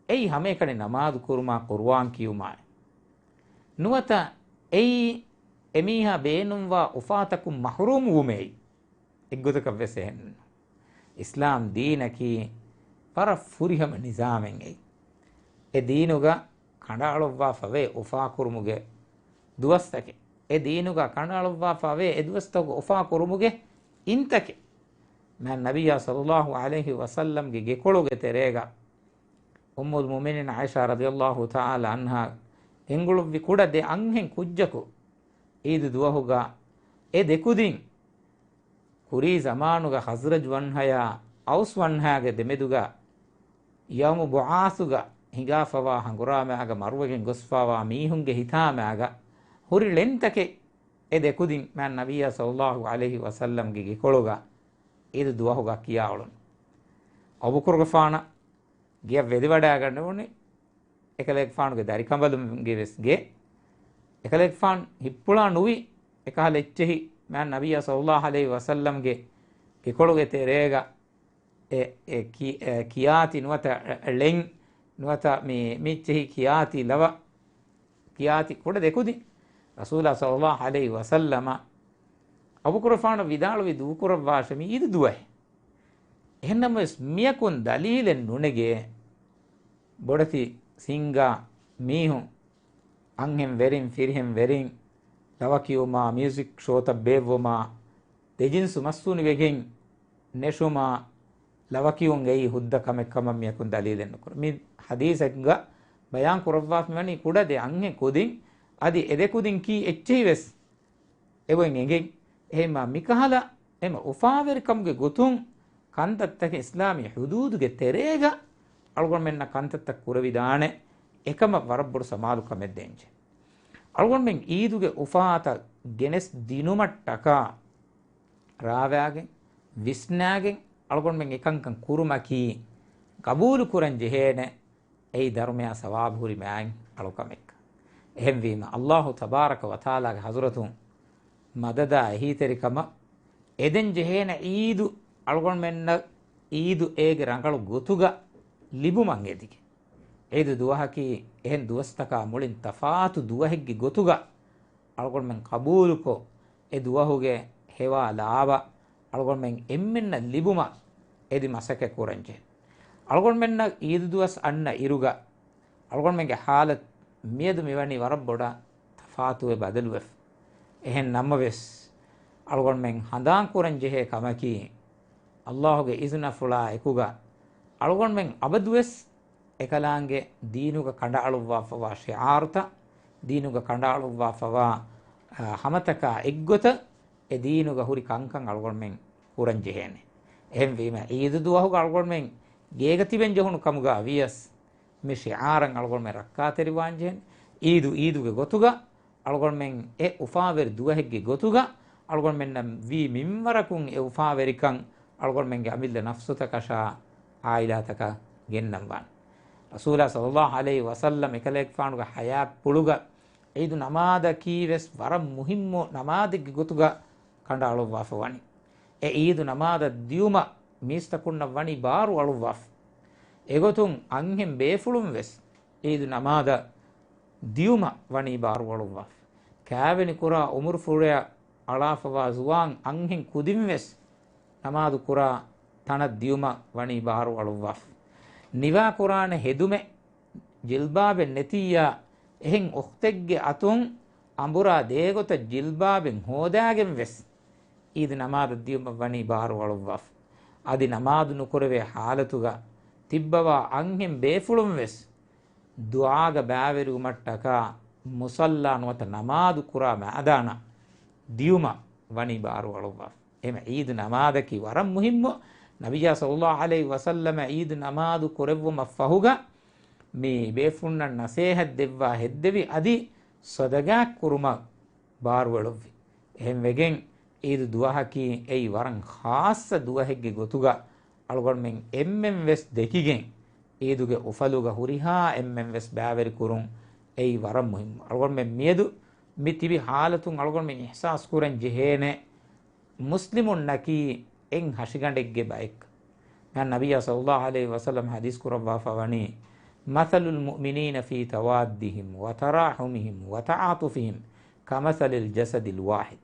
އެއީ ހަމައެކަނި ނަމާދު ކުރުމާ ޤުރުއާން ކިޔުމާއި ނުވަތަ އެއީ އެމީހާ ބޭނުންވާ އުފާތަކުން މަޙްރޫމް ވުމެއް. އެއްގޮތަކަށް ވެސް އެހެން. އިސްލާމް ދީނަކީ ވަރަށް ފުރިހަމަ ނިޒާމެއް އެއީ. އެ ދީނުގަ ކަނޑައަޅުއްވާފަވޭ އުފާކުރުމުގެ ދުވަސްތަކެއް. އެ ދީނުގަ ކަނޑައަޅުއްވާފަވޭ އެ ދުވަސްތަކުގަ އުފާކުރުމުގެ އިންތަކެއް. މާތް ނަބިއްޔާ ޞައްލައްލާހު ޢަލައިހި ވަސައްލަމްގެ ގެކޮޅުގެ ތެރޭގަ އުއްމުލް މުއުމިނީން ޢާއިޝާ ރަޟިޔައްލާހު ތަޢާލާ ޢަންހާ ގެންގުޅުއްވި ކުޑަ ދެ އަންހެން ކުއްޖަކު އީދު ދުވަހުގަ އެ ދެ ކުދިން ކުރީ ޒަމާނުގަ ޚަޒްރަޖް ވަންހަޔާ އައުސް ވަންހަޔާގެ ދެމެދުގަ ޔައުމު ބުޢާޘުގަ ހިނގާފަވާ ހަނގުރާމައިގަ މަރުވެގެން ގޮސްފަވާ މީހުންގެ ހިތާމައިގަ ހުރި ޅެންތަކެއް އެ ދެ ކުދިން މާތް ނަބިއްޔާ ޞައްލައްލާހު ޢަލައިހި ވަސައްލަމްގެ ގެކޮޅުގަ އީދު ދުވަހުގަ ކިޔާ އުޅުނު. އަބޫބަކުރުގެފާނަށް ގެޔަށް ވެދިވަޑައިގަންނަވަނީ އެކަލޭގެފާނުގެ ދަރިކަނބަލުންގެ ވެސް ގެ. އެކަލޭގެފާނު ހިއްޕުޅާ ނުވި އެކަހަލަ އެއްޗެހި މާތް ނަބިއްޔާ ޞައްލައްލާހު ޢަލައިހި ވަސައްލަމްގެ ގެކޮޅުގެ ތެރޭގަ އެ، އެ ކި-، އެ ކިޔާތި ނުވަތަ ޅެން ނުވަތަ މި، މިއްޗެހި ކިޔާތި ލަވަ ކިޔާތި ކުޑަ ދެކުދިން. ރަސޫލާ ޞައްލައްލާހު ޢަލައިހި ވަސައްލަމަ އަބުކުރަފާނަށް ވިދާޅުވި ދޫކުރައްވާށެ މި އީދު ދުވަހެއް. އެހެންނަމަވެސް މިޔަކުން ދަލީލެއް ނުނެގޭ، ބޮޑެތި ސިންގާ މީހުން އަންހެން ވެރިން ފިރިހެން ވެރިން ލަވަ ކިޔުމާ، މިއުޒިކް ޝޯތައް ބޭއްވުމާ، ދެޖިންސު މަސްތުނިވެގެން ނެށުމާ، ލަވަ ކިޔުން އެއީ ހުއްދަ ކަމެއް ކަމަށް މިޔަކުން ދަލީލެއް ނުކުރޭ. މި ޙަދީޘެއްގަ ބަޔާން ކުރައްވާފަ މިވަނީ ކުޑަ ދެ އަންހެން ކުދިން، އަދި އެ ދެ ކުދިން ކީ އެއްޗެހި ވެސް އެބައިން އެނގެން. އެހެންމާ މިކަހަލަ އެމަ އުފާވެރިކަމުގެ ގޮތުން ކަންތައްތަކެއް އިސްލާމީ ޙުދޫދުގެ ތެރޭގަ އަޅުގަނޑުމެންނަށް ކަންތައްތައް ކުރެވިދާނެ އެކަމަށް ވަރަށް ބޮޑު ސަމާލުކަމެއް ދޭންޖެ. އަޅުގަނޑުމެން އީދުގެ އުފާތައް ގެނެސް ދިނުމަށްޓަކާ ރާވާގެން، ވިސްނާގެން އަޅުގަނޑުމެން އެކަންކަން ކުރުމަކީ ގަބޫލު ކުރަން ޖެހޭނެ. އެއީ ދަރުމަޔާ ސަވާބު ހުރި މާތް އަޅުކަމެއް. އެހެންވީމަ، އައްލާހު ތަބާރަކަ ވަތަޢާލާގެ ޙަޟްރަތުން މަދަދާ އެހީތެރިކަމަށް އެދެން ޖެހޭނެ އީދު އަޅުގަނޑުމެންނަށް އީދު އޭގެ ރަނގަޅު ގޮތުގަ ލިބުމަށް އެދިގެން. އީދު ދުވަހަކީ އެހެން ދުވަސްތަކާ މުޅިން ތަފާތު ދުވަހެއްގެ ގޮތުގަ އަޅުގަނޑުމެން ޤަބޫލުކޮށް، އެ ދުވަހުގެ ހެވާ ލާބަ އަޅުގަނޑުމެން އެންމެންނަށް ލިބުމަށް އެދި މަސައްކަތް ކުރަންޖެހޭ. އަޅުގަނޑުމެންނަށް އީދު ދުވަސް އަންނަ އިރުގަ އަޅުގަނޑުމެންގެ ޙާލަތު މިއަދު މިވަނީ ވަރަށް ބޮޑަށް ތަފާތުވެ ބަދަލުވެފަ. އެހެން ނަމަވެސް، އަޅުގަނޑުމެން ހަނދާން ކުރަން ޖެހޭ ކަމަކީ، އައްލާހުގެ އިޒުނަފުޅާ އެކުގަ އަޅުގަނޑުމެން އަބަދުވެސް އެކަލާނގެ ދީނުގަ ކަނޑައަޅުއްވާފަވާ ޝިޢާރުތައް، ދީނުގަ ކަނޑައަޅުއްވާފަވާ، އަ، ހަމަތަކާ އެއްގޮތަށް އެ ދީނުގަ ހުރި ކަންކަން އަޅުގަނޑުމެން ކުރަން ޖެހޭނެ. އެހެންވީމަ، އީދު ދުވަހުގަ އަޅުގަނޑުމެން ގޭގަ ތިބެން ޖެހުނު ކަމުގަ ވިޔަސް، މި ޝިޢާރަށް އަޅުގަނޑުމެން ރައްކާތެރިވާން ޖެހޭނެ. އީދު އީދުގެ ގޮތުގަ އަޅުގަނޑުމެން އެ އުފާވެރި ދުވަހެއްގެ ގޮތުގަ އަޅުގަނޑުމެންނަށް ވީ މިންވަރަކުން އެ އުފާވެރިކަން އަޅުގަނޑުމެންގެ އަމިއްލަ ނަފްސުތަކަށާ ޢާއިލާތަކަށް ގެންނަން ވާނެ. ރަސޫލާ ޞައްލައްލާހު ޢަލައިހި ވަސައްލަމް އެކަލޭގެފާނުގެ ޙަޔާތްޕުޅުގަ ޢީދު ނަމާދަކީ ވެސް ވަރަށް މުހިއްމު ނަމާދެއްގެ ގޮތުގަ ކަނޑައަޅުއްވާފަ ވަނީ. އެ ޢީދު ނަމާދަށް ދިޔުމަށް މީސްތަކުންނަށް ވަނީ ބާރު އަޅުއްވާފަ. އެގޮތުން އަންހެން ބޭފުޅުން ވެސް ޢީދު ނަމާދަށް ދިޔުމަށް ވަނީ ބާރު އަޅުއްވާފަ. ކާވެނި ކުރާ ޢުމުރުފުޅެއަށް އަޅާފަވާ ޒުވާން އަންހެން ކުދިން ވެސް ނަމާދު ކުރާ ތަނަށް ދިޔުމަށް ވަނީ ބާރު އަޅުއްވާފަ. ނިވާ ކުރާނެ ހެދުމެއް ޖިލްބާބެއް ނެތިއްޔާ، އެހެން އުޚްތެއްގެ އަތުން އަނބުރާ ދޭގޮތަށް ޖިލްބާބެއް ހޯދާގެން ވެސް ޢީދު ނަމާދަށް ދިޔުމަށް ވަނީ ބާރު އަޅުއްވާފަ. އަދި ނަމާދު ނުކުރެވޭ ޙާލަތުގަ ތިއްބަވާ އަންހެން ބޭފުޅުން ވެސް ދުޢާގަ ބައިވެރިވުމަށްޓަކާ މުޞައްލާ ނުވަތަ ނަމާދު ކުރާ މައިދާނަށް ދިޔުމަށް ވަނީ ބާރު އަޅުއްވާފަ. އެހެން ޢީދު ނަމާދަކީ ވަރަށް މުހިއްމު. ނަބިއްޔާ ޞައްލައްލާހު ޢަލައިހި ވަސައްލަމަ ޢީދު ނަމާދު ކުރެއްވުމަށް ފަހުގަ މި ބޭފުޅުންނަށް ނަޞޭޙަތް ދެއްވާ ހެއްދެވި އަދި ޞަދަޤާތް ކުރުމަށް ބާރުއެޅުއްވި. އެހެންވެގެން ޢީދު ދުވަހަކީ އެއީ ވަރަށް ޚާއްޞަ ދުވަހެއްގެ ގޮތުގަ އަޅުގަނޑުމެން އެންމެން ވެސް ދެކިގެން، ޢީދުގެ އުފަލުގަ ހުރިހާ އެންމެން ވެސް ބައިވެރި ކުރުން އެއީ ވަރަށް މުހިއްމު. އަޅުގަނޑުމެން މިއަދު މި ތިބި ޙާލަތުން އަޅުގަނޑުމެން އިޙްސާސް ކުރަން ޖެހޭނެ، މުސްލިމުންނަކީ އެއް ހަށިގަނޑެއްގެ ބައެއްކަން. މިހާރު ނަބިއްޔާ ޞައްލައްލާހު ޢަލައިހި ވަސައްލަމަ ޙަދީޘް ކުރައްވާފަ ވަނީ، "مثل المؤمنين في توادهم وتراحمهم وتعاطفهم كمثل الجسد الواحد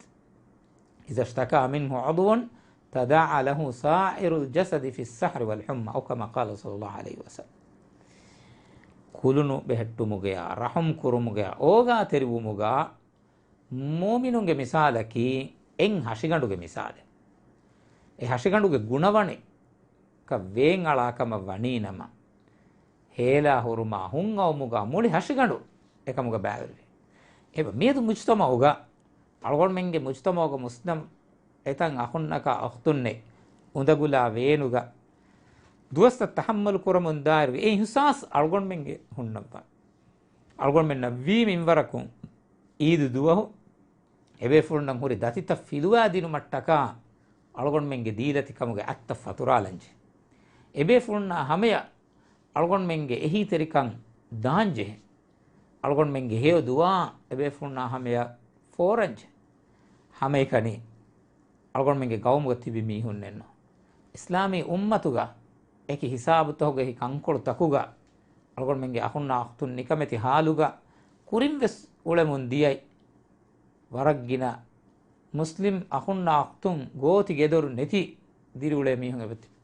إذا اشتكى منه عضو تداعى له سائر الجسد بالسهر والحمى" أو كما قال صلى الله عليه وسلم. ކުލުނު ބެހެއްޓުމުގަޔާ، ރަޙުމް ކުރުމުގަޔާ، އޯގާތެރިވުމުގަ މުއުމިނުންގެ މިސާލަކީ އެއް ހަށިގަނޑުގެ މިސާލެއް. އެ ހަށިގަނޑުގެ ގުނަވަނިކަން ވޭން އަޅާކަމަށް ވަނީނަމަ، ހޭލާ ހުރުމާ ހުން އައުމުގަ މުޅި ހަށިގަނޑު އެކަމުގަ ބައިވެރިވޭ. އެބަ މިއަދު މުޖްތަމަޢުގަ، އަޅުގަނޑުމެންގެ މުޖްތަމަޢުގަ މުސްލިމް އެތައް އަޚުންނަކާ އުޚްތުންނެއް އުނދަގުލާ ވޭނުގަ ދުވަސްތައް ތަޙައްމަލު ކުރަމުން ދާއިރު އެ އިޙްސާސް އަޅުގަނޑުމެންގެ ހުންނައްވާ. އަޅުގަނޑުމެންނަށް ވީ މިންވަރަކުން ޢީދު ދުވަހު އެބޭފުޅުންނަށް ހުރި ދަތިތައް ފިލުވާދިނުމަށްޓަކާ އަޅުގަނޑުމެންގެ ދީލަތިކަމުގެ އަތްތައް ފަތުރާލަންޖެ. އެބޭފުޅުންނާ ހަމަޔަށް އަޅުގަނޑުމެންގެ އެހީތެރިކަން ދާންޖެހޭ. އަޅުގަނޑުމެންގެ ހެޔޮ ދުޢާ އެބޭފުޅުންނާ ހަމަޔަށް ފޯރަންޖެ. ހަމައެކަނި އަޅުގަނޑުމެންގެ ގައުމުގަ ތިބި މީހުންނެއްނު. އިސްލާމީ އުއްމަތުގަ އެކި ހިސާބުތަކުގައި ކަންކޮޅުތަކުގަ އަޅުގަނޑުމެންގެ އަޚުންނާ އުޚްތުން ނިކަމެތި ހާލުގަ ކުރިން ވެސް އުޅެމުން ދިޔައީ. ވަރަށް ގިނަ މުސްލިމް އަޚުންނާ އުޚްތުން ގޯތި ގެދޮރު ނެތި ދިރިއުޅޭ މީހުން އެބަތިބި.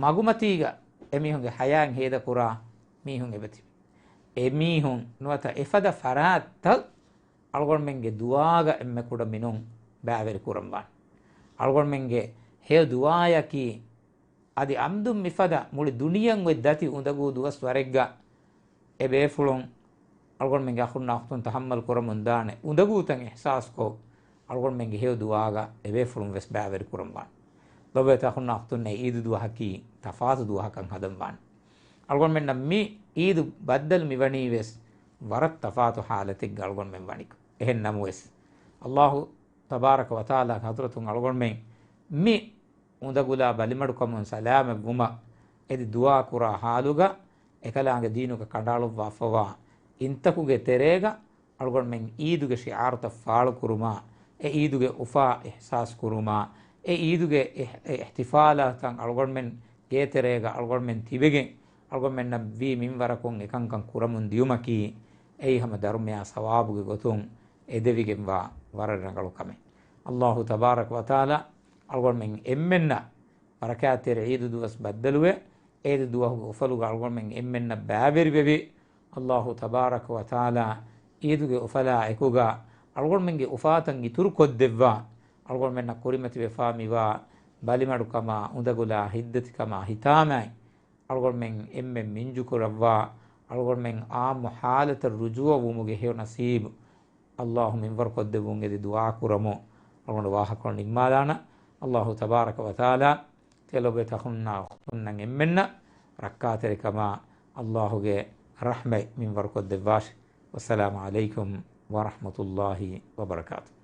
މަގުމަތީގަ އެމީހުންގެ ޙަޔާތް ހޭދަކުރާ މީހުން އެބަތިބި. އެމީހުން ނުވަތަ އެފަދަ ފަރާތްތައް އަޅުގަނޑުމެންގެ ދުޢާގަ އެންމެ ކުޑަ މިނުން ބައިވެރި ކުރަންވާނެ. އަޅުގަނޑުމެންގެ ހެޔޮ ދުޢާޔަކީ އަދި އަމްދުން މިފަދަ މުޅި ދުނިޔެއަށް އޮތް ދަތި އުނދަގޫ ދުވަސް ވަރެއްގަ އެ ބޭފުޅުން އަޅުގަނޑުމެންގެ އަޚުންނާ އުޚްތުން ތަޙައްމަލް ކުރަމުން ދާނެ އުނދަގޫތައް އިޙްސާސްކޮށް، އަޅުގަނޑުމެންގެ ހެޔޮ ދުޢާގަ އެ ބޭފުޅުން ވެސް ބައިވެރި ކުރަންވާނެ. ލޮބުވެތި އަޚުންނާ އުޚްތުންނޭ، އީދު ދުވަހަކީ ތަފާތު ދުވަހަކަށް ހަދަންވާނެ. އަޅުގަނޑުމެންނަށް މި އީދު ބައްދަލު މިވަނީ ވެސް ވަރަށް ތަފާތު ޙާލަތެއްގަ އަޅުގަނޑުމެން ވަނިކޮށް. އެހެން ނަމަވެސް، ﷲ ތަބާރަކަ ވަތަޢާލާގެ ޙަޟްރަތުން އަޅުގަނޑުމެން މި އުނދަގުލާ ބަލިމަޑުކަމުން ސަލާމަތްވުމަށް އެދި ދުޢާ ކުރާ ޙާލުގަ، އެކަލާނގެ ދީނުގަ ކަނޑައަޅުއްވާފަވާ އިންތަކުގެ ތެރޭގަ އަޅުގަނޑުމެން އީދުގެ ޝިޢާރުތައް ފާޅުކުރުމާ، އެ އީދުގެ އުފާ އިޙްސާސް ކުރުމާ، އެ އީދުގެ އިޙް-، އެ އިޙްތިފާލާތައް އަޅުގަނޑުމެން ގޭތެރޭގަ އަޅުގަނޑުމެން ތިބެގެން، އަޅުގަނޑުމެންނަށް ވީ މިންވަރަކުން އެކަންކަން ކުރަމުން ދިޔުމަކީ، އެއީ ހަމަ ދަރުމަޔާ ސަވާބުގެ ގޮތުން އެދެވިގެންވާ ވަރަށް ރަނގަޅު ކަމެއް. ﷲ ތަބާރަކަ ވަތަޢާލާ އަޅުގަނޑުމެން އެންމެންނަށް ބަރަކާތްތެރި އީދު ދުވަސް ބައްދަލުވެ، އޭދު ދުވަހުގެ އުފަލުގަ އަޅުގަނޑުމެން އެންމެންނަށް ބައިވެރިވެވި، ﷲ ތަބާރަކަ ވަތަޢާލާ އީދުގެ އުފަލާ އެކުގަ އަޅުގަނޑުމެންގެ އުފާތައް އިތުރުކޮށްދެއްވާ، އަޅުގަނޑުމެންނަށް ކުރިމަތިވެފާ މިވާ ބަލިމަޑުކަމާ، އުނދަގުލާ ހިތްދަތިކަމާ ހިތާމައި، އަޅުގަނޑުމެން އެންމެން މިންޖުކުރައްވާ، އަޅުގަނޑުމެން އާއްމު ޙާލަތަށް ރުޖޫޢަވުމުގެ ހެޔޮ ނަސީބު ﷲ މިންވަރުކޮށްދެއްވުން އެދި ދުޢާ ކުރަމު. އަޅުގަނޑު ވާހަކަކޮޅު ނިންމާލާނަން. ﷲ ތަބާރަކަ ވަތަޢާލާ ތިޔަ ލޮބުވެތި އަޚުންނާ އުޚްތުންނަށް އެންމެންނަށް ރައްކާތެރިކަމާ، ﷲ ގެ ރަޙްމަތް މިންވަރުކޮށްދެއްވާށި. ވައްސަލާމު ޢަލައިކުމް ވަރަޙްމަތުﷲ ވަބަރަކާތުހު.